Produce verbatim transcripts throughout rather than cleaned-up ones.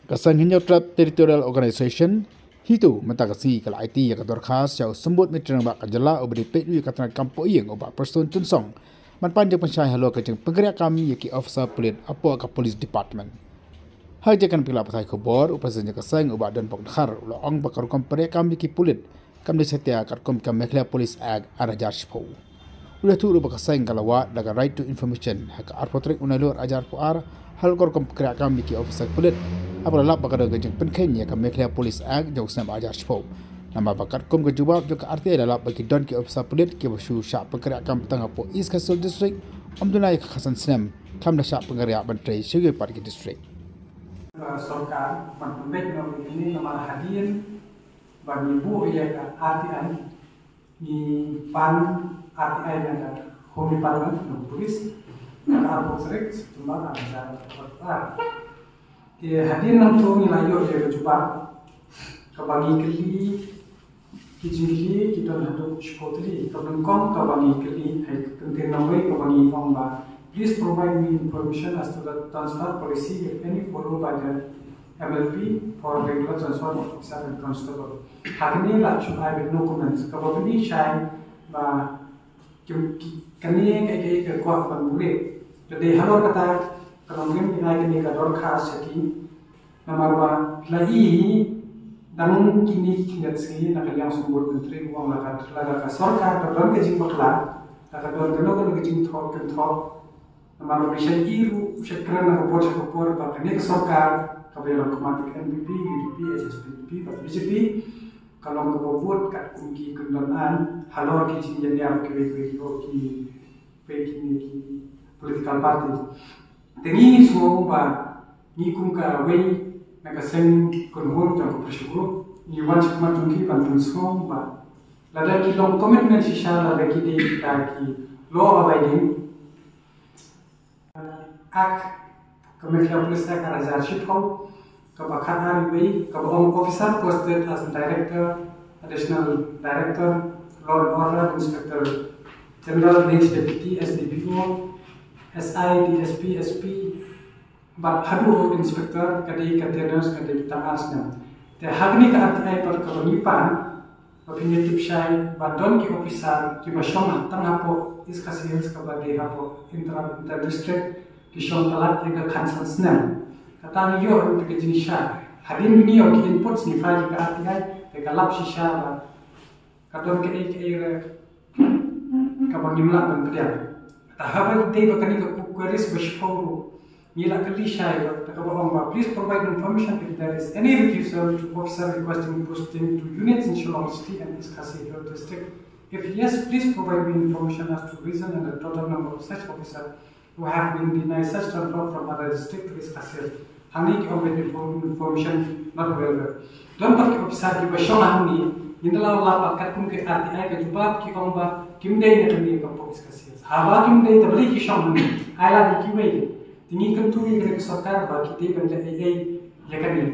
Ka seng Hynñiewtrep Territorial Organization, HITO, mynta ka sngi ka la aiti ïa ka dorkhas sha u Symbud Myntri Rangbah ka jylla uba dei peit ïa ka tnat kam poh ïing u Bah Prestone Tynsong ban pan jingpynshai halor ka jingpynkhreh kam ïa ki officer pulit hapoh ka Police Department. Ha ka jingkren bad ki lad pathai khubor, u President ka seng u Bah Donbok Dkhar u la ong ba ka rukom pynkhreh kam ïa ki pulit kam dei satia katkum ka Meghalaya Police Act ar hajar shiphew. U la ïathuh ruh ba ka seng ka la wad da ka Right to Information ha ka arphew tarik u Naiwieng ar hajar arphew ar halor ka rukom pynkhreh kam ïa ki officer pulit, haba la lap ba ka don ka jingpynkheiñ ïa ka Meghalaya Police Act jong u snem ar hajar shiphew. Namar ba katkum ka jubab jong ka R T I la lap ba ki don ki officer pulit kiba shu shah pynkhreh kam tang hapoh East Khasi Hills District, ym duna ïa ka khatsan snem, khlem da shah pynkhreh ban trei sha kiwei pat ki district. Ba sorkar ban pynbeit noh ïa kine namar hadien ba ngi buh ïa ka R T I, ngi pan R T I na ka Home Department, na ka Police, na ka arphew tarik September ar hajar arphew ar. Te hadien nangta ngi la ïoh ïa ka jubab kaba ngi kylli, ki jingkylli ki don haduh shiphew tylli. Kaba nyngkong kaba ngi kylli, ha ka kyntien nongwei kaba ngi ong ba, please provide me information as to the transfer policy, if any, followed by the M L P for regular transfer of officer and constable. Ha kane la shu ai beit no comments. Kaba bni shai ba ki, ki, kane ka, ka, ka kwah ban bule. Te dei halor kata ka nongrim ki ai kane ka dorkhas sha ki. Namar ba la i hi dang kine ki khyndiat sngi na ka liang Symbud Myntri u ong la ka, la ka sorkar ka don ka jingbakla, la ka don kano kano ka jingthoh kynthoh. Namar u shait i ruh, u shait kren na ka por sha ka por ba kane ka sorkar kaba ïalam khmat ka N P P, U D P, H S P D P bad B J P, ka long kaba bud katkum ki kyndon aiñ halor ki jingïaid ïa kiwei kiwei ki, kiwei ki, ki political party. Te ngi sngew ba ngi kum kawei na ka seng kynhun jong ka pressure group, ngi wan shakhmat jong ki ban pynsngew ba lada ki long commitment shisha, lada ki dei kita ki law abiding, Act, ka Meghalaya Police Act ar hajar shiphew, kaba khatar wei, kaba ong officer posted as director, additional director, law and order, inspector general, range deputy, S D P O, S I, D S P, S P, bad haduh inspector ka dei ka tenure ka dei tang ar snem. Te ha kane ka R T I pat kaba ngi pan, ba phin ïa tip shai ba don ki officer kiba shong ha tang hapoh East Khasi Hills kaba dei hapoh inter, inter district ki shong palat ïa ka khatsan snem. Kata ngi ïoh ruh ka jingshai. Hadien ba ngi ïoh ki inputs ngi file ïa ka R T I, te ka lap shisha ba ka don kaei kaei re kaba ngim lah ban pdiang. Te haba dei ba kane ka queries ba shiphew ruh ngi la kylli shai ba, te kaba ong ba, please provide information if there is any refusal to officer requesting posting to units in Shillong City and East Khasi Hills District. If yes, please provide me information as to reason and the total number of such officers who have been denied such transfer from other district to East Khasi Hills. Hangne ki ong ba info-, information not available. Don pat ki officer kiba shong hangne, ngin da la lap ba katkum ka R T I ka jubab ki ong ba kim dei na kane ka pok East Khasi Hills. Haba kim dei, te balei ki shong hangne? Ai lad ïa kiwei. Te ngi kyntu ïa kane ka sorkar ba ki dei ban leh ei ei ïa kane.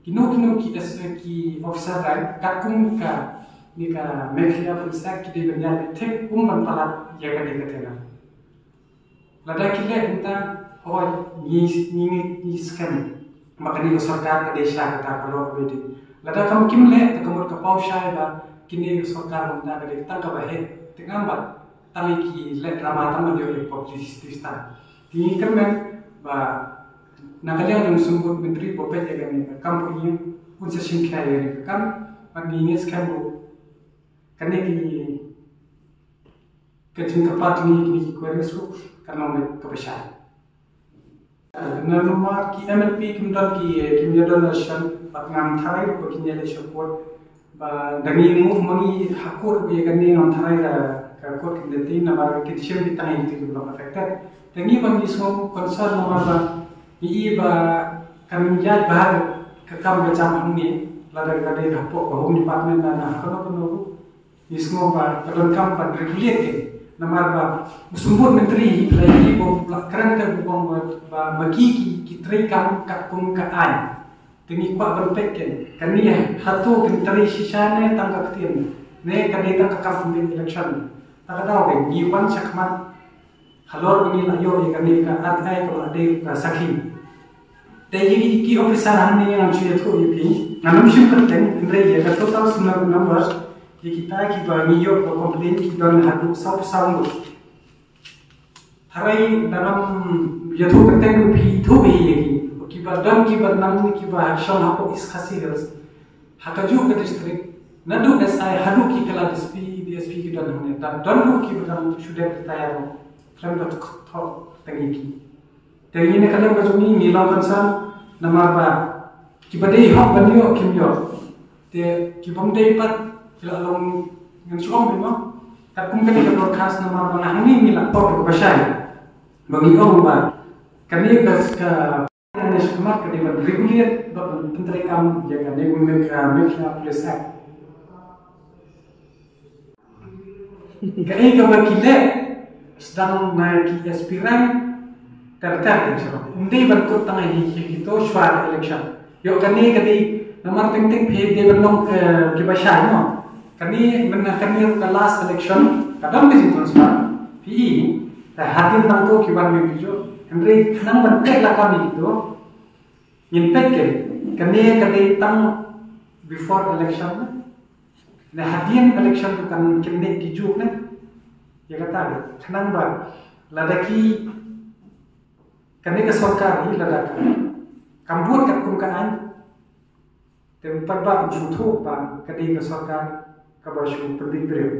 Kino kino ki S, ki officer rank katkum ka, ne ka Meghalaya Police Act ki dei ban ïaid beit thik, ym ban palat ïa kane ka tenure. Lada ki leh kumta, hooid, ngi, ngi, ngi, ngi skhem ba kane ka sorkar ka dei sha kata ka law abiding. Lada kam, kim leh, te ka mut ka paw shai ba kane ka sorkar kumta ka dei tang kaba heh, te ngam ba tang ïa ki leh drama tang ban ïoh ïa publicity stang. Te ngi kyrmen ba na ka liang jong u Symbud Myntri ba peit ïa kane ka kam poh ïing un sa shim khia ïa kane ka kam, bad ngi, ngi skhem ruh kane ka, ka jingkyrpad jong ngi, kine ki queries ruh kan long kaba shai. Namar ki M L P kim don ki, kim ïa don election, bad ngam tharai ruh ba kin ïaleh sha court. Ba da ngi move ma ngi ha court ïa kane ngam tharai da ka court kin da tei, namar kin shim beit tang ïa kito kiba long affected. Te ngi ba ngi sngew concern namar ba ngi i ba kan ïaid bha ka kam ka jam hangne, lada ka dei hapoh ka Home Department lane ha kano kano ruh. Ngi sngew ba ka donkam ban regulate keiñ. Namar ba u Symbud Myntri hi phi la ïohi ba u la kren, te u ong ba, ba, ba ki, ki, ki trei kam katkum ka aiñ. Te ngi kwah ban peit keiñ, kane hato kin trei shisha ne tang ka ktien, ne ka dei tang ka kam pynbeit election. Ta ka daw keiñ ngi wan shakhmat halor ba ngi la ïoh ïa kane ka R T I kaba la dei ka sakhi. Te ïa ki officer hangne ngan shu ïathuh ïa phi. Ngan ym shim kyrteng, hynrei ïa ka total number, ïa kita kiba ngi ïoh ba complain ki don haduh saw phew saw ngut. Hynrei da ngam ïathuh kyrteng ruh phi ithuh hi ïa ki. Kiba don kiba nang kiba shong hapoh East Khasi Hills. Ha kajuh ka district, naduh S I haduh ki kylla D S P, D S P ki don hangne. Da don ruh kiba dang shu dep retire ruh. Khlem da thoh kyrteng ïa ki. Te ngi ne ka lem ka jong ngi ngi long concern namar ba kiba dei hok ban ïoh kim ïoh. Te ki bym dei pat ki la long ngan shu ong beit mo. Katkum kane ka broadcast namar ba nga hangne ngi la pop kaba shai. Ba ngi ong ba kane ka, ka ngi shu khmat ka dei ban regulate bad ban pyntreikam ïa kane ka Meghalaya Police Act. Kaei kaba ki leh sdang na ki aspirant ter ter ki shu. Ym dei ban kut tang hi hi kito shuwa election. Ïoh kane ka dei namar teng teng phi dei ban long, eh, kiba shai mo. Kane mynta kane ka last election ka don ka jingtransfer. Phi i te hadien nangto ki wan mih ki juh. Hynrei khnang ban peit lakam ïa kito. Ngin peit ke kane ka dei tang before election ne. Ne hadien election tu kan kin dei ki juh ne. Ïa kata de khnang ba lada ki kane ka sorkar hi lada ka kam bud katkum ka aiñ. Te u paidbah u sngewthuh ba ka dei ka sorkar kaba shu pynbeit briew.